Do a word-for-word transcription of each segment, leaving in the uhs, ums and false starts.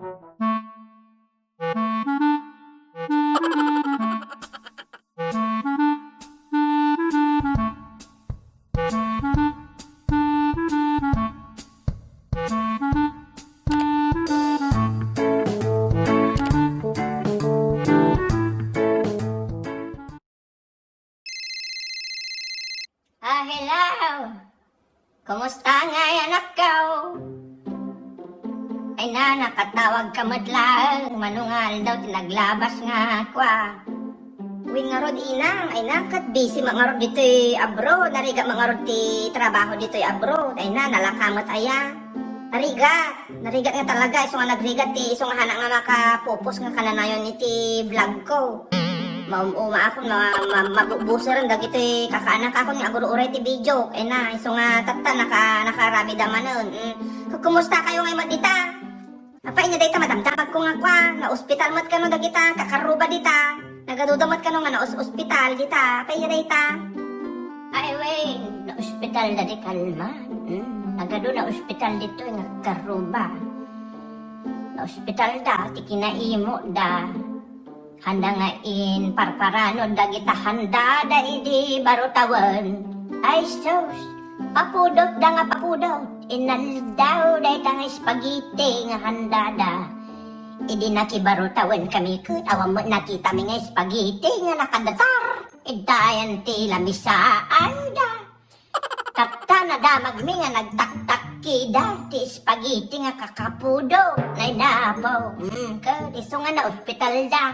Ah, hello! Kumusta ngay, anakko? Ay na, nakatawag ka met laeng, mano nga aldaw ti naglabas nga kua. Wen ngarud, inang, ay na, ket busy met ngarud ditoy abroad, narigat met ngarud ti trabaho ditoy abroad, ay na, nalaka met aya. Narigat. Narigat nga talaga, isu nga nagrigat ti isu nga hanak nga makapupos nga kananayon iti vlog ko. Maum-umaakon, ma-, ma-, mabubuseren dagitoy kakaanakakon nga agur-uray ti video. Ay na, isu nga tatta, naka-, nakaramid a manen. Mm. Ku-, kumusta kayo ngay met dita? Apay, nya dayta madamdamag ko nga kua, naospital met kano dagita kakarruba dita. Nagaduda met kano nga naos-ospital dita. Apay, nya dayta? Ay, wen, naospital da di kalman. Hmm, nagadu naospital ditoy nga karruba. Naospital da, ti kinaimo da. Handa nga inparparano dagita handada idi baro tawen. Ay sus, papudot da nga papudot. Inaldaw dayta nga spaghetti nga handada. Idi nakibaro tawen kami ket awan met nakitami nga spaghetti nga nakadatar. Idayan ti lamisaanda. Tatta, nadamagmi nga nagtaktakkida ti spaghetti nga kakapudo. Nay napo. Mm, ket isu nga naospital da.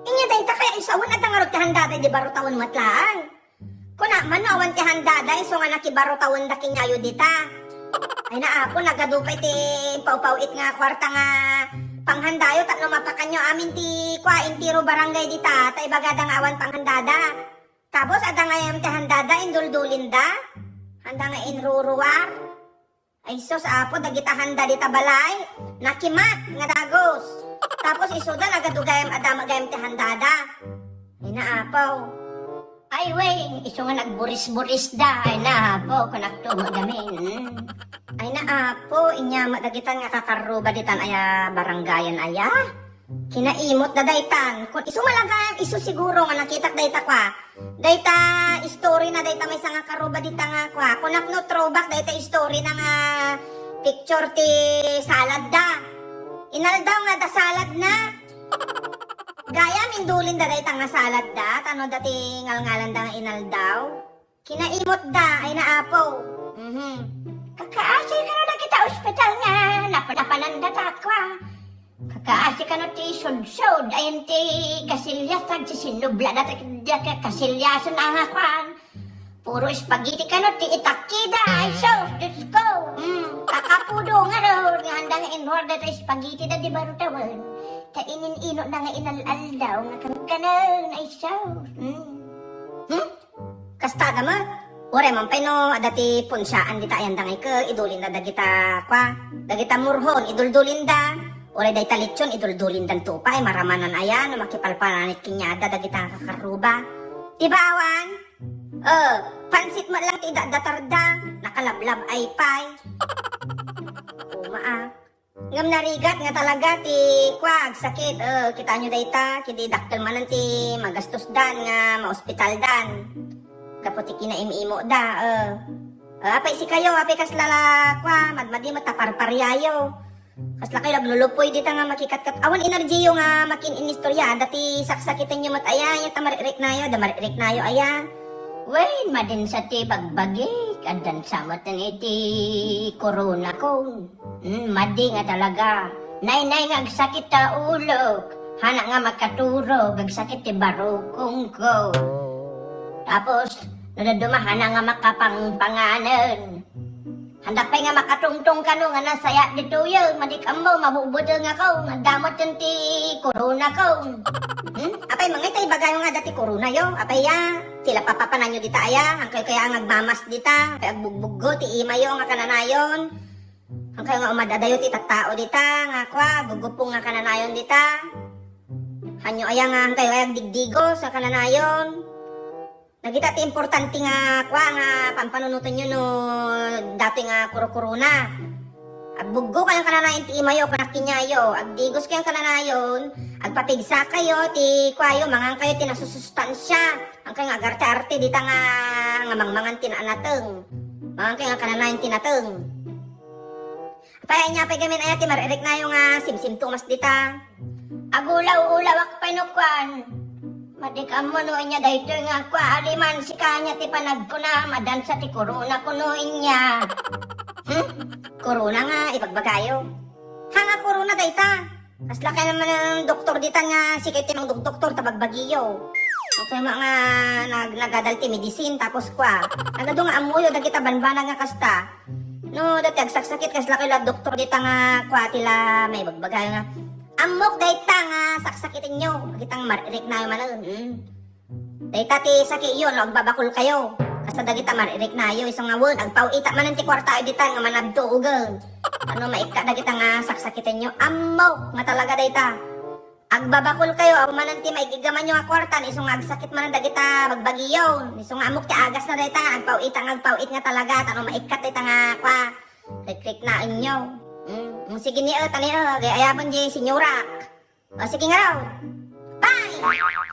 Inya dayta kaya isawen adda ngarud ti handada idi baro tawen met laeng. Kuna man no awan ti handada isu nga nakibaro tawen da kenkuayo dita. Ay na, Apo, nagadu pay ti paupaw-it nga kuarta nga panghandayo tapno mapakanyo amin ti kua, entero barangay dita, ta ibagada nga awan panghandada. Tapos, adda nga gayam ti handada, induldulinda. Handa nga inruruar. Ay sus, Apo, dagita handa dita balay, nakimat nga dagus. Tapos, isuda, nagadu gayam, adda met gayam ti handada. Ay na, Apo. Ay, wen, isu nga nagburis-buris da. Ay na, Apo, kunak to met gamin. Mm. Ay na, Apo, inya met dagitan nga kakarruba ditan aya barangayan aya. Kinaimot da daytan. Kun isu malagayam, isu siguro nga nakitak dayta kua. Dayta story na dayta maysa nga karruba dita nga kua. Kunak no throwback dayta story na nga picture ti salad da. Inaldaw nga da salad na. Gayam indulinda dayta nga salad da, tano da ti ngalngalanda nga inaldaw. Kinaimot da, ay na, Apo. Mhm. Kakaasi kano dagita ospital nga napanapananda ta kua. Kakaasi kano ti sudsod, ayan ti kasilyas, tagsisinubla da ti, ti kasilyasan a nga kuan. Puro spaghetti kano ti itakkida, ay sus, Diyos ko. Mm, kakapudo ngarud, nga handa nga inruar da ta spaghetti da di baro tawen. Ta inin-inot na nga inal-aldaw nga kankanen, ay sus. Mm. Hmm? Kasta da met. Uray man pay no adda ti punsaan dita ayan da ngay ket idulinda dagita, kua, dagita murhon, iduldulinda. Uray dayta litson, iduldulindan to pay, maramanan aya no makipalpalanit kaniada dagita nga kakarruba. Di ba awan? Eh, pansit met lang ti idadatarda, nakalablab ay pay. Uma, ah. Ngem narigat nga talaga ti kua, agsakit. Eh, kitaenyo dayta, kidi dakkel manen ti magastos dan nga maospital dan. Gapu ti kinaim-imo da, eh. Eh, apay sikayo, apay kasla la, kua, madmadi met ta parpariayo. Kasla kayo aglulupoy dita nga makikatkat. Awan enerjiyo nga makin-inistorya, adda ti saksakitenyo met aya, aya ta maririknayo, adda maririknayo aya. Wen, madin sa ti bagbagik, addan sa met iti corona ko. Hmm, madi nga talaga. Naynay nga agsakit ta ulok. Hana nga makaturog, agsakit ti barukong ko. Tapos, no dadduma, hana nga makapangpanganen. Handak pay nga makatungtong kano nga nasaya ditoy, madi kammo, mabubuteng ako, nga damot ti corona ko. Hmm? Apay, mangay ta ibagayo nga dati corona yo. Apay ya, tila papapananyo dita aya, ang kayo kaya ang agmamas dita, kay agbugbuggo, ti imayo nga kananayon. Ang kayo nga umadadayo ti tattao dita, nga kwa, gugupong nga kananayon dita. Hanyo aya nga ang kayo ay agdigdigos nga kananayon. Nagita ti importante nga kwa nga pampanunotenyo no datoy nga kuro-korona. Agbuggokayon kananayon ti imayo, kunak kenkuanayo. Agdigoskayon kananayon, agpapigsakayo ti kuayo, mangankayo ti nasusustansia. Amankayo nga agarte-arte dita nga, nga mangmangan ti naanateng. Mangankayo nga kananayon ti nateng. Apay, ania pay gamin aya ti maririknayo nga simsimtumas dita? Agulaw-ulawak pay no kuan. Madi ka ammo no inya daytoy nga kua, aliman sika ania ti panagkuna, madansa ti corona kuno inya. Hmm? Corona nga ibagbagayo. Ha nga corona dayta? Kasla kay naman ang doktor dita nga sika ti mangdoktor ta bagbagiyo. Ang kaya nga nag nagadal ti medicine tapos kua. Nagadu nga ammoyo dagita banbanag nga kasta. No, dati agsaksakit kasla kay la doktor dita nga kua ti la maibagbagayo nga. Ammok dayta nga saksakitenyo. Dagita nga maririknayo manen. Hmm. Dayta ti sakiyo no agbabakolkayo. Kasta dagita maririknayo isu nga wen agpaw-ita manen ti kuartayo dita nga manabtuogen. Ano maikka dagita nga saksakitenyo? Ammok nga talaga dayta. Agbabakolkayo, awan manen ti maigiggamanyo nga kuarta, isu nga agsakit manen dagita bagbagiyo. Isu nga ammok ti agasna dayta nga agpaw-ita nga agpaw-it nga talaga, ta no maikkat dayta nga kua, rikriknaenyo. Mm, mm, sige ni, eh, tani, eh, agay-ayaben di senyorak. O, sige nga raw. Bye!